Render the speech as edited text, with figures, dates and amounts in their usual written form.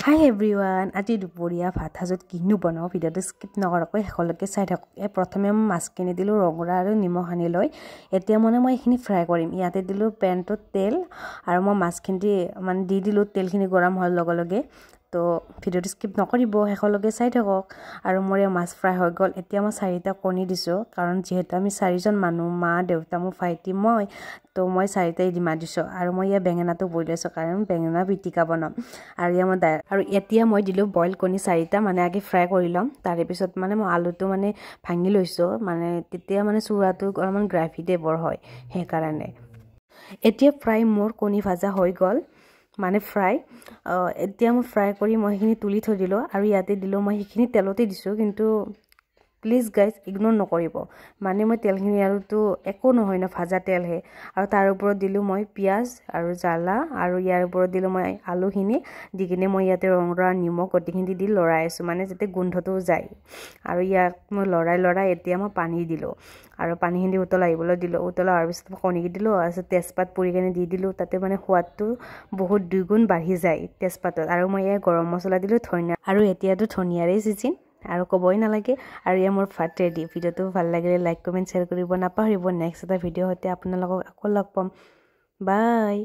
হাই everyone, আজি দুপৰীয়া ভাত সাজত কিনো বনাওঁ ভিডিঅ'টো স্কিপ নকৰাকৈ শেষলৈকে চাই থাকক। এই প্ৰথমে মই মাছখিনি দিলোঁ ৰঙৰা আৰু নিমখ সানি লৈ। এতিয়া মানে মই এইখিনি ফ্ৰাই কৰিম। ইয়াতে দিলোঁ পেনটোত তেল আৰু মই মাছখিনি মানে দি দিলোঁ তেলখিনি গৰম হোৱাৰ লগে লগে। তো ভিডিঅ'টো স্কিপ নকৰিব, শেষলৈকে চাই থাকক। আৰু মোৰ এই মাছ ফ্ৰাই হৈ গ'ল। এতিয়া মই 4টা কণী দিছোঁ, কাৰণ যিহেতু আমি 4জন মানুহ, মা, দেউতা, মোৰ ভাইটি, মই, তো মই 4টাই ডিমা দিছোঁ। আৰু মই ইয়াৰ বেঙেনাটো বইল লৈছোঁ, কাৰণ বেঙেনা পিটিকা বনাম। আৰু ইয়াৰ মই দাইল আৰু এতিয়া মই দিলোঁ বইল কণী 4টা, মানে আগে ফ্ৰাই কৰি ল'ম। তাৰে পিছত মানে মই আলুটো মানে ভাঙি লৈছোঁ, মানে তেতিয়া মানে চূৰাটো অলপমান গ্ৰেভি টাইপৰ হয়, সেইকাৰণে। এতিয়া প্ৰায় মোৰ কণী ভাজা হৈ গ'ল, মানে ফ্ৰাই। এতিয়া মই ফ্ৰাই কৰি মই সেইখিনি তুলি থৈ দিলোঁ। আৰু ইয়াতে দিলোঁ মই সেইখিনি তেলতে দিছোঁ, কিন্তু প্লিজ গাইজ ইগন'ৰ নকৰিব, মানে মই তেলখিনি আৰুতো একো নহয় ন, ভাজা তেলহে। আৰু তাৰ ওপৰত দিলোঁ মই পিঁয়াজ আৰু জ্বালা, আৰু ইয়াৰ ওপৰত দিলোঁ মই আলুখিনি দি কিনে মই ইয়াতে ৰঙৰা নিমখ গোটেইখিনি দি লৰাই আছোঁ, মানে যাতে গোন্ধটো যায়। আৰু ইয়াক মই লৰাই লৰাই এতিয়া মই পানী দিলোঁ আৰু পানীখিনি উতল আহিবলৈ দিলোঁ। উতল অহাৰ পিছত মই কণী দিলোঁ, তাৰপিছত তেজপাত পুৰি কিনে দি দিলোঁ, তাতে মানে সোৱাদটো বহুত দুগুণ বাঢ়ি যায় তেজপাতত। আৰু মই ইয়াত গৰম মছলা দিলোঁ, ধনিয়া, আৰু এতিয়াতো ধনিয়াৰেই ছিজন, আৰু ক'বই নালাগে। আৰু এয়া মোৰ ভাত ৰেডি। ভিডিঅ'টো ভাল লাগিলে লাইক, কমেণ্ট, শ্বেয়াৰ কৰিব নাপাহৰিব। নেক্সট এটা ভিডিঅ' সৈতে আপোনালোকক আকৌ লগ পাম। বাই।